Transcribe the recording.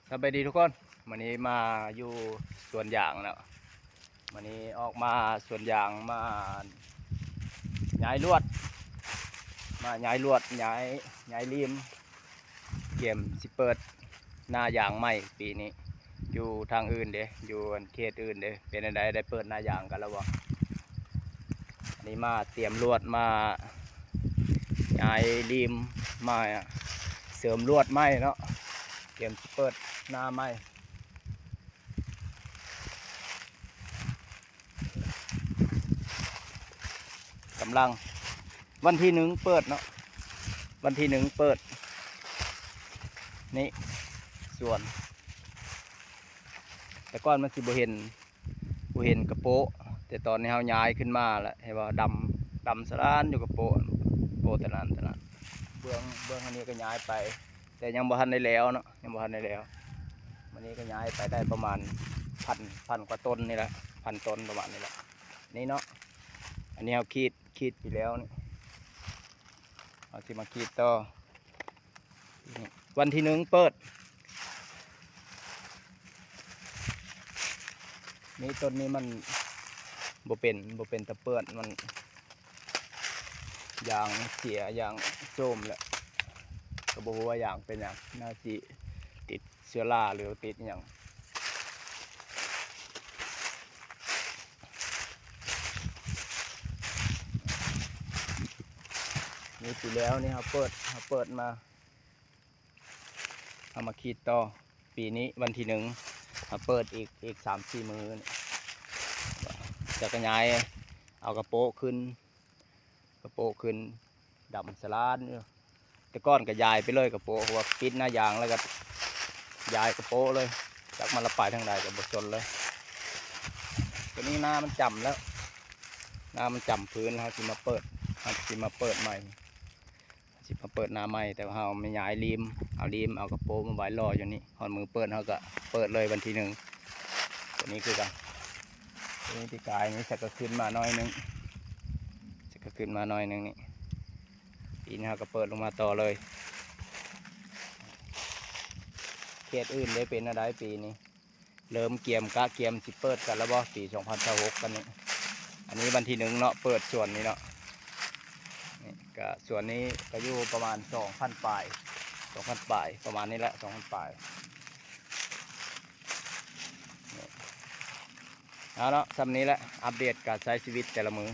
ສະບາຍດີທຸກຄົນ ມື້ນີ້ມາຢູ່ສວນຢາງເນາະ ມື້ນີ້ອອກມາສວນຢາງ ມາຍ້າຍລວດ ມາຍ້າຍລວດ ຍ້າຍ ຍ້າຍລີມ ກຽມຊິເປີດໜ້າຢາງໃໝ່ປີນີ້. ຢູ່ທາງອື່ນເດ້ ຢູ່ອັນເຂດອື່ນເດ້ ເປັນຈັ່ງໃດ ໄດ້ເປີດໜ້າຢາງກັນແລ້ວບໍ່? ອັນນີ້ມາຕຽມລວດ ມາຍ້າຍລີມ ມາເສີມລວດໃໝ່ເນາະ ກຽມຊິເປີດໜ້າໃໝ່. ກຳລັງ ວັນທີໜຶ່ງເປີດເນາະ ວັນທີໜຶ່ງເປີດ ນີ້ສວນ ແຕ່ກ່ອນມັນຊິບໍ່ເຫັນ ບໍ່ເຫັນກະໂປະ ແຕ່ຕອນນີ້ເຮົາຍ້າຍຂຶ້ນມາແລ້ວ ເຫັນບໍ່ ດຳ ດຳສະຫຼານຢູ່ກະໂປະ ໂປະຕະນັ້ນຕະນັ້ນ ເບື້ອງ ເບື້ອງອັນນີ້ກໍຍ້າຍໄປ ແຕ່ຍັງບໍ່ທັນໄດ້ແລ້ວເນາະ ຍັງບໍ່ທັນໄດ້ແລ້ວ. ມື້ນີ້ກໍຍ້າຍໄປໄດ້ປະມານພັນ ພັນກວ່າຕົ້ນນີ້ແຫຼະ ພັນຕົ້ນປະມານນີ້ແຫຼະ ນີ້ເນາະ. ອັນນີ້ເຮົາຂີດ ຂີດໄປແລ້ວນີ້ ເຮົາຊິມາຂີດຕໍ່ ວັນທີໜຶ່ງເປີດ. ນີ້ຕົ້ນນີ້ມັນບໍ່ເປັນ ບໍ່ເປັນຕາເປີດ ມັນຢາງເສຍ ຢາງໂຊມແຫຼະ ກໍບໍ່ຮູ້ວ່າຢາງເປັນຫຍັງ ໜ້າຊິຕິດເຊື້ອລາ ຫຼືຕິດຫຍັງ. ນີ້ປີແລ້ວນີ້ເຮົາເປີດ ເຮົາເປີດມາ ເຮົາມາຂີດຕໍ່ ປີນີ້ວັນທີໜຶ່ງ ເຮົາເປີດອີກ ອີກສາມສີ່ມື້ ຈັກກະຍ້າຍເອົາກະໂປະຂຶ້ນ ກະໂປະຂຶ້ນ ດຳສະຫຼານຢູ່ ແຕ່ກ່ອນກໍຍ້າຍໄປເລີຍກະໂປະ ເພາະວ່າປິດໜ້າຢາງແລ້ວກໍຍ້າຍກະໂປະເລີຍ ຈັກມັນລະໄປທາງໃດກໍບໍ່ສົນເລີຍ. ຕົວນີ້ໜ້າມັນຈຳແລ້ວ ໜ້າມັນຈຳພື້ນ ເຮົາຊິມາເປີດ ເຮົາຊິມາເປີດໃໝ່ ຊິມາເປີດໜ້າໃໝ່ ແຕ່ວ່າເຮົາມາຍ້າຍລີມ ເອົາລີມ ເອົາກະໂປະມາໄວ້ລໍຢູ່ນີ້ ຮອດມື້ເປີດເຮົາກໍເປີດເລີຍວັນທີໜຶ່ງ. ຕົວນີ້ຄືກັນ ຕົວນີ້ປີກາຍນີ້ ສັກກະຂຶ້ນມາໜ້ອຍໜຶ່ງ ສັກກະຂຶ້ນມາໜ້ອຍໜຶ່ງນີ້ ປີນີ້ເຮົາກໍເປີດລົງມາຕໍ່ເລີຍ. ເຂດອື່ນເດ້ ເປັນແນວໃດປີນີ້? ເລີ່ມກຽມ ກະກຽມຊິເປີດກັນແລ້ວບໍ່ ປີສອງພັນຊາວຫົກ ອັນນີ້ ອັນນີ້ວັນທີໜຶ່ງເນາະ ເປີດສວນນີ້ເນາະ ນີ້ກະສວນນີ້ກະຢູ່ປະມານສອງພັນປາຍ ສອງພັນປາຍ ປະມານນີ້ແຫຼະ ສອງພັນປາຍ. ເອົາເນາະ ສ່ຳນີ້ແຫຼະ ອັບເດດການໃຊ້ຊີວິດແຕ່ລະມື້